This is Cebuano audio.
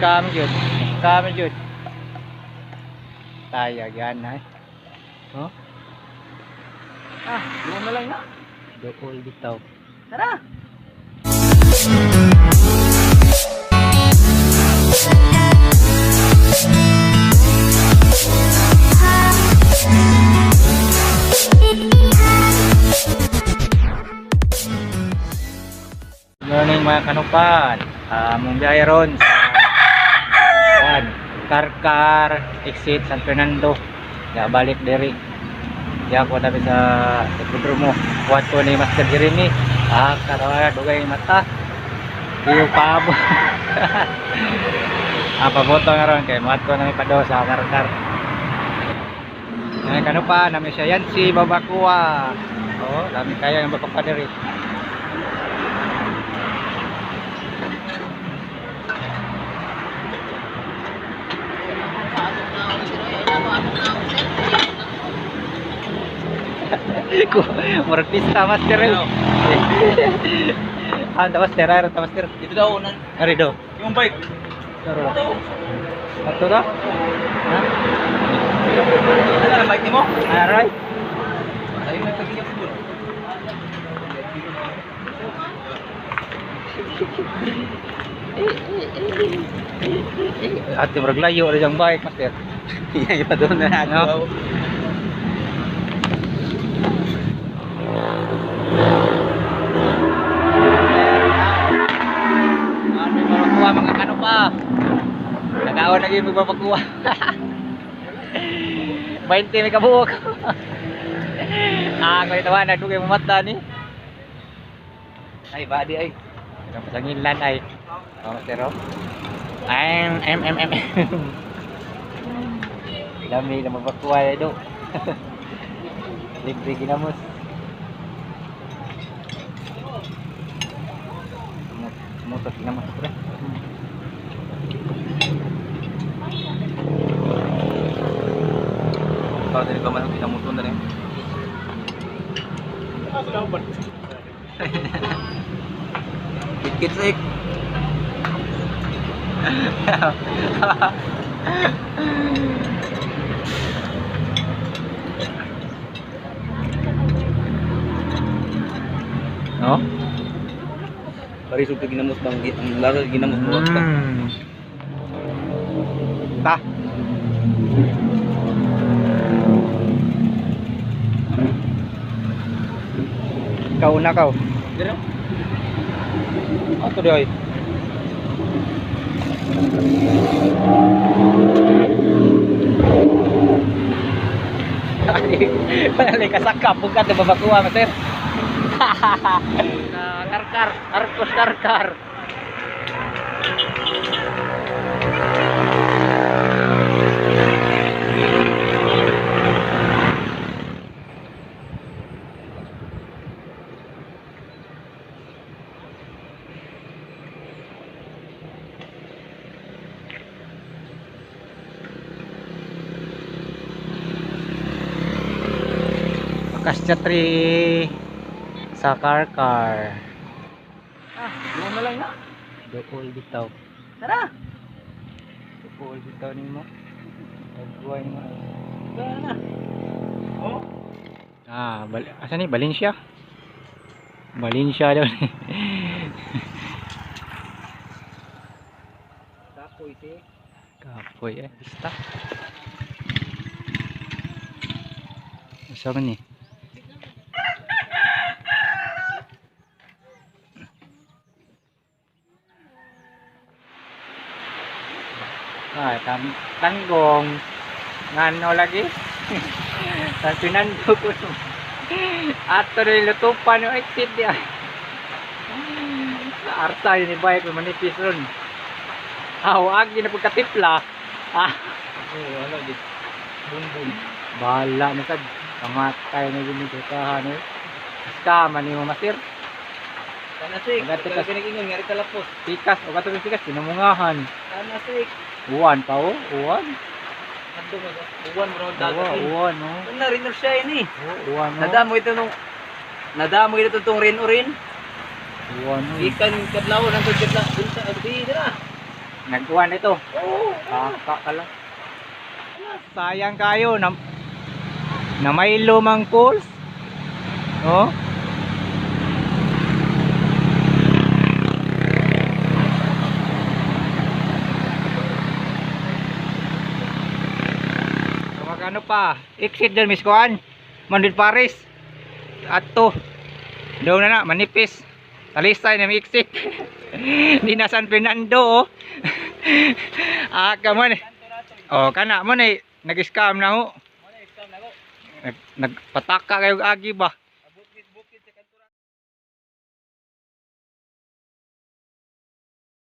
Scam jud. Scam jud. Tayo yan ay. Oh, Ah, doon na lang na. Dool bitaw. Tara. Good morning, mga kanupan. Mong biyahe ron sa Juan, Karkar, exit San Fernando. Ya balik diri. Ya ko tabi sa Hipodromo. Kuat ko ni Master Jeremy. Ah, karawa dugay mata. Iyo paabo. Paboto nga ron kay muat ko na pa sa Karkar. Mga kanupan, nami siya yan si Babakuwa. Oh, lami kayo yung babakuwa diri. Ko murag pista, master, eh. Ah, master, ah, master. Dito daw unan. Ari do. Yung bike. Karo. Ito. Ato do. Ha? Ano ang bike nimo? Aray. Ayun ang tagilap siguro. Ate murag layo ra jang bike, master. Iya, iba doon na. No? Ano yung mapakuha, mga kano pa? Nagawa na yun magpapakuha. 20 may kabuok. Ah, kaya tawa na dugay mo mata ni. Ay, body ay. Ang pasangilan ay. Oh, master, oh. M M M M. Lami na mapakuha ay do. Libre ginamos. Motor ginamos pre. Para dili pa man ang pinamuton na rin. Kit-kit sik. No? Parisog ka ginamos bang ang laro ginamos mo ka. Ta. Ikaw na kaw. Dira. Ato di ay. Panali kasaka bukat na babakuha, master. Karkar, Arcos Karkar. Acacia tree sa Karkar. Ah, doon na lang na. Dool bitaw. Tara. Dool bitaw nimo. Nagbuhay nimo. Tara na. Oh. Ah, asa ni Valencia? Valencia daw ni. Kapoy te. Kapoy eh, basta. Asa man ni? Ah, tanggong. Ngano lagi? Sa Fernando ko no. Ato rin lutupan yung exit niya. Arsa yun ni bike, may manipis ron. Aw, agi na pagkatipla. Ah, Oh, ano di. Bunbun. Bahala na sad. Kamatay na yun yung kahan eh. Scam, ano yung masir? Kana sik. Agad Agad ka ingon ngari talapos. Pikas, o kato pikas, pinamungahan. Kana sik. Uwan pa oh, uwan. Adto mo uwan mo raw dagat. Uwan, uwan oh. Ano rin siya ini. Oh, uwan oh. Nadamo ito nung nadamo ito tong rin urin. Uwan oh. Ikan kadlaw nang kadlaw. Unsa di dira. Nagkuhan ito. Oo. Ah, ka lang. Sayang kayo na na may lumang pools. Oh. Ano pa? Exit din Miss Kuan. Mandit Paris. Ato. Doon na na, manipis. Talisay na may exit. Di na San Fernando oh. Ah, come on. Oh, kana mo na nag-scam na ho. Nagpataka kayo og agi ba?